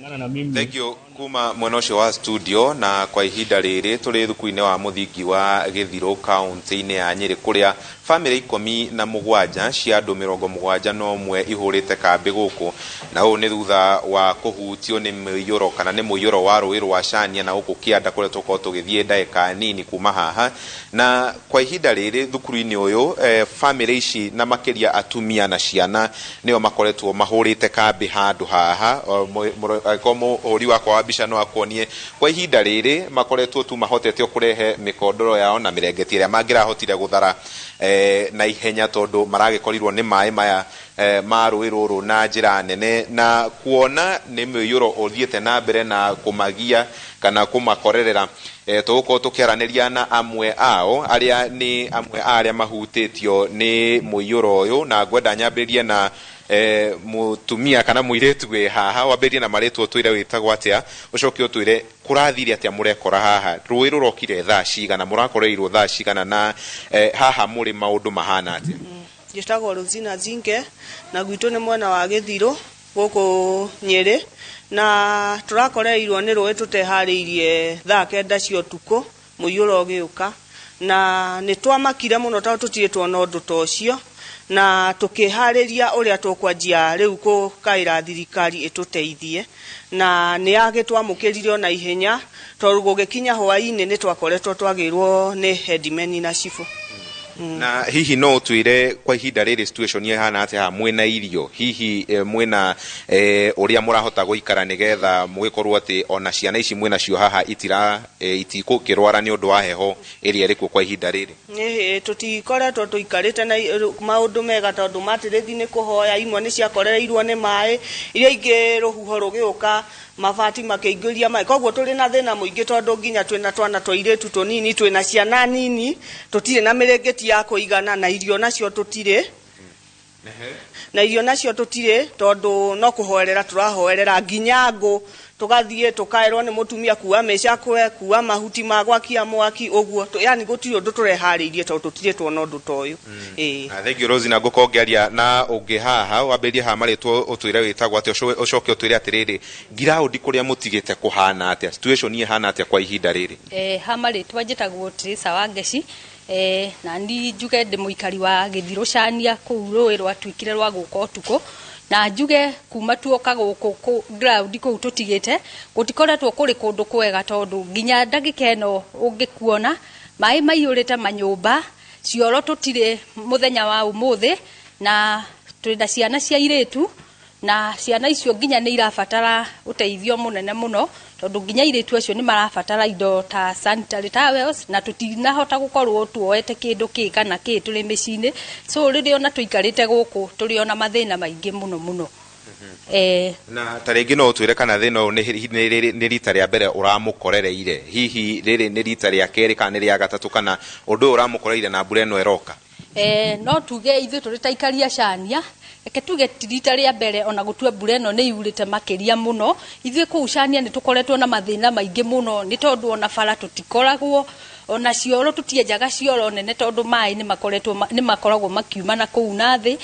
Kulingana na mimi. Thank you kuma mwena ũcio wa studio. Na kwa ihinda rĩrĩ tũrĩ thukuru-inĩ wa mũthingi wa Gĩthirũ, kaunti-inĩ ya Nyĩrĩ, kũrĩa bamĩrĩ 17 cia andũ 71 ihũrĩte kambĩ gũkũ, na ũũ nĩ thutha wa kũhutio nĩ mũiyũro kana nĩ mũiyũro wa rũĩ rwa Cania na gũkũ kĩanda kũrĩa tũkorwo tũgĩthiĩ ndagĩka nini kuma haha. Na kwa ihinda rĩrĩ thukuru-inĩ ũyũ, bamĩrĩ ici na makĩria atumia na ciana nĩo makoretwo mahũrĩte kambĩ handũ haha. Angĩkorwo mũhũri wakwa wa mbica no akuonie, kwa ihinda rĩrĩ makoretwo tu mahotete o kũrehe mĩkondoro yao na mĩrengeti ĩrĩa mangĩrahotire gũthara na ihenya, tondũ maragĩkorirwo nĩ maĩ maya ma rũĩ rũrũ na njĩra nene, na kuona nĩ mũiyũro ũthiĩte na mbere na kũmagia kana kũmakorerera, tũgũkorwo tũkĩaranĩria na amwe ao arĩa nĩ amwe a arĩa mahutĩtio nĩ mũiyũro ũyũ. Na ngwenda nyambĩrĩrie na mũtumia kana mũirĩtu wĩ haha. Wambĩrĩrie na marĩtwa, ũtwĩre wĩtagwo atĩa, ũcoke ũtwĩre kũrathire atĩa mũrekora haha, rũĩ rũrokire thaa cigana, mũrakoreirwo thaa cigana, na haha mũrĩ maũndũ mahana atĩa? Njĩtagwo Rosina Zinge na gwitũ nĩ mwena wa Gĩthirũ gũkũ Nyĩrĩ, na tũrakoreirwo nĩ rũĩ tũteharĩirie thaa 9 cia ũtukũ mũiyũro ũgĩũka, na nĩ twamakire mũno tondũ tũtirĩ tuona ũndũ ta ũcio, na tũkĩharĩria ũrĩa tũkwanjia rĩu kũkaĩra thirikari ĩtũteithie, na nĩ yagĩtwamũkĩrire ona ihenya, tondũ gũgĩkinya hwaĩ-inĩ nĩ twakoretwo twagĩrwo nĩ headman na cibũ. Na hihi no ũtwĩre kwa ihinda rĩrĩ situation ĩhana atĩa haha? Mwĩna irio hihi, mwĩna ũrĩa mũrahota gũikara nĩgetha mũgĩkorwo atĩ ona ciana ici mwĩnacio haha itira itikũkĩrwara nĩ ũndũ wa heho ĩrĩa ĩrĩ kuo kwa ihinda rĩrĩ? Ĩhĩ, tũtikoretwo tũikarĩte na maũndũ mega, tondũ matĩrĩthi nĩ kũhoya, imwe nĩ ciakorereirwo nĩ maĩ, iria ingĩ rũhuho rũgĩũka mabati makĩingĩria maĩ, koguo tũrĩ na thĩna mũingĩ, tondũ nginya twĩna twana twa airĩtu tũnini, twĩna ciana nini, tũtirĩ na mĩrĩngĩti ya kũigana, na irio nacio tũtirĩ, tondũ no kũhoerera tũrahoerera nginya ngũ, tũgathiĩ tũkaĩrwo nĩ mũtumia kuua mĩcakwe, kuua mahuti ma gwakia mwaki ũguo, yani gũtirĩ ũndũ tũreharĩirie tondũ tũtirĩ tuona ũndũ ta ũyũ, ĩĩ. Na thank you, Rosina. Ngũkorwo ngĩaria na ũngĩ haha. Wambĩrĩrie haha marĩtwa, ũtwĩre wĩtagwo atĩa, ũcoke ũtwĩre atĩrĩrĩ, ngiraũndi kũrĩa mũtigĩte kũhana atĩa, situation ĩhana atĩa kwa ihinda rĩrĩ? Ha marĩtwa njĩtagwo Teresa Wangeci, na ni njuge ndĩ mũikari wa Gĩthirũ Cania, kũu rũĩ rwatuĩkire rwa gũka ũtukũ. Na njuge kuma tuoka gũkũ ground kũu tũtigĩte, gũtikoretwo kũrĩ kũndũ kwega, tondũ nginya ndagĩka ĩno ũngĩkuona maĩ maiyũrĩte manyũmba, cioro tũtirĩ mũthenya wa ũmũthĩ, na twĩna ciana cia airĩtu, na ciana icio nginya nĩ irabatara ũteithio mũnene mũno, tondũ nginya airĩtu acio nĩ marabatara indo ta sanitary towels, na tũtinahota gũkorwo tuoete kĩndũ kĩ kana kĩ tũrĩ mĩciĩ-inĩ. So rĩrĩa ona tũikarĩte gũkũ tũrĩ ona mathĩna maingĩ mũno mũno. Na ta rĩngĩ no ũtwĩre kana thĩna ũyũ nĩ rita rĩa mbere ũramũkorereire, hihi rĩrĩ nĩ rita rĩa kerĩ kana nĩ rĩa gatatũ, kana ũndũ ũyũ ũramũkoreire na mbura ĩno ĩroka? No tuge ithuĩ tũrĩ ta aikari a Cania, reke tuge ti rita rĩa mbere, ona gũtua mbura ĩno nĩ yurĩte makĩria mũno. Ithuĩ kũu Cania nĩ tũkoretwo na mathĩna maingĩ mũno, nĩ tondũ ona bara tũtikoragwo, ona cioro tũtienjaga cioro nene, tondũ maĩ nĩ makoretwo nĩ makoragwo makiuma na kũu na thĩ,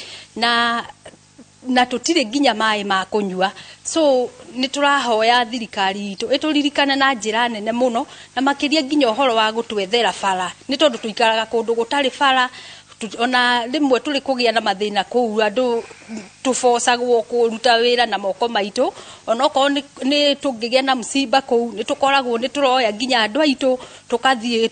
na tũtirĩ nginya maĩ ma kũnyua. So nĩ tũrahoya thirikari itũ ĩtũririkane na njĩra nene mũno, na makĩria nginya ũhoro wa gũtwethera bara, nĩ tondũ tũikaraga kũndũ gũtarĩ bara. Ona rĩmwe tũrĩ kũgĩa na mathĩna kũu, andũ tũbocagwo kũruta wĩra na moko maitũ. Onokorwo nĩ tũngĩgĩa na msiba kũu, nĩ tũkoragwo nĩ tũroya nginya andũ aitũ tũkathiĩ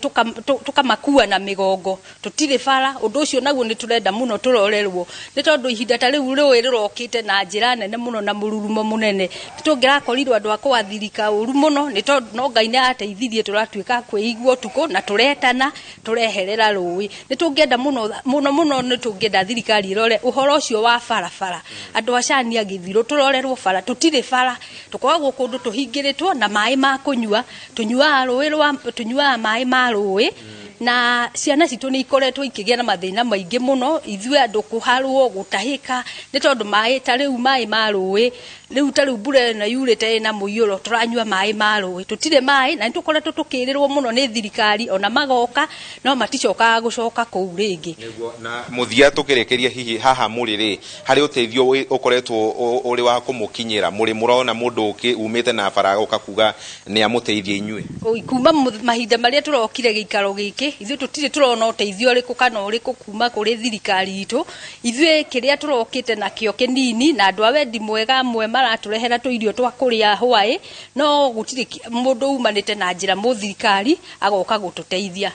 tũkamakua na mĩgongo, tũtirĩ bara. Ũndũ ũcio naguo nĩ tũrenda mũno tũrorerwo, nĩ tondũ ihinda ta rĩu rũĩ rũrokĩte na njĩra nene mũno na mũrurumo mũnene, nĩ tũngĩrakorirwo andũ a kũathirika ũru mũno, nĩ tondũ no Ngai nĩ ateithirie tũratuĩka a kwĩigua ũtukũ na tũretana tũreherera rũĩ. Nĩ tũngĩenda mũno mũno mũno, nĩ tũngĩenda thirikari ĩrore ũhoro ũcio wa barabara. Andũ a Cania Gĩthirũ tũrorerwo bara, tũtirĩ bara, tũkoragwo kũndũ tũhingĩrĩtwo, na maĩ ma kũnyua tũnyuaga rũĩ rwa tũnyuaga maĩ ma rũĩ, na ciana citũ nĩ ikoretwo ikĩgĩa na mathĩna maingĩ mũno, ithuĩ andũ kũharwo, gũtahĩka, nĩ tondũ maĩ ta rĩu maĩ ma rũĩ. Rĩu ta rĩu mbura ĩno yurĩte ĩna mũiyũro, tũranyua maĩ ma rũĩ, tũtirĩ maĩ, na nĩ tũkoretwo tũkĩrĩrwo mũno nĩ thirikari, ona magoka no maticokaga gũcoka kũu rĩngĩ. Nĩguo, na mũthia tũkĩrĩkĩria, hihi haha mũrĩ rĩ, harĩ ũteithio ũkoretwo ũrĩ wa kũmũkinyĩra? Mũrĩ mũrona mũndũ umĩte na bara agoka kuga nĩ amũteithie inyuĩ? Oi, kuma mahinda marĩa tũrokire gĩikaro gĩkĩ, ithuĩ tũtirĩ tũrona ũteithio ũrĩkũ kana ũrĩkũ kuma kũrĩ thirikari itũ. Ithuĩ kĩrĩa tũrokĩte nakĩo kĩnini, na andũ a wendi mwega amwe maratũrehera tũirio twa kũrĩa hwaĩ, no gũtirĩ mũndũ umanĩte na njĩra mũthirikari agoka gũtũteithia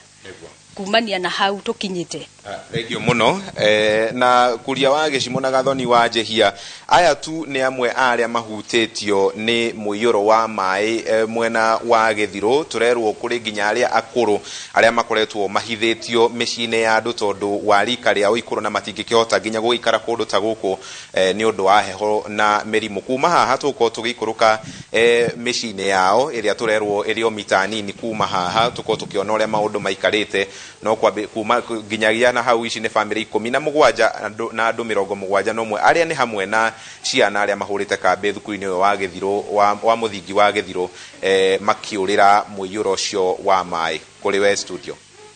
kumania na hau tũkinyĩte. Thengiũ mũno. Na kuria wa gĩcimo na Gathoni wa Njehia, aya tu nĩ amwe a arĩa mahutĩtio nĩ mũiyũro wa maĩ mwena wa Gĩthirũ. Tũrerwo kũrĩ nginya arĩa akũrũ arĩa makoretwo mahithĩtio mĩciĩ-inĩ ya andũ tondũ wa rika rĩao ikũrũ, na matingĩkĩhota nginya gũgĩikara kũndũ ta gũkũ nĩ ũndũ wa heho na mĩrimũ. Kuma haha tũgũkorwo tũgĩikũrũka mĩciĩ-inĩ yao ĩrĩa tũrerwo ĩrĩ o mita nini kuma haha, tũkorwo tũkĩona ũrĩa maũndũ maikarĩte. No kwambi kuma nginyagia na hau, ici nĩ bamĩrĩ 17 na andũ 71 arĩa nĩ hamwe na ciana, arĩa mahũrĩte kambĩ thukuru-inĩ ũyũ wa Gĩthirũ wa mũthingi wa Gĩthirũ, makĩũrĩra mũiyũro ũcio wa maĩ. Kũrĩ we studio.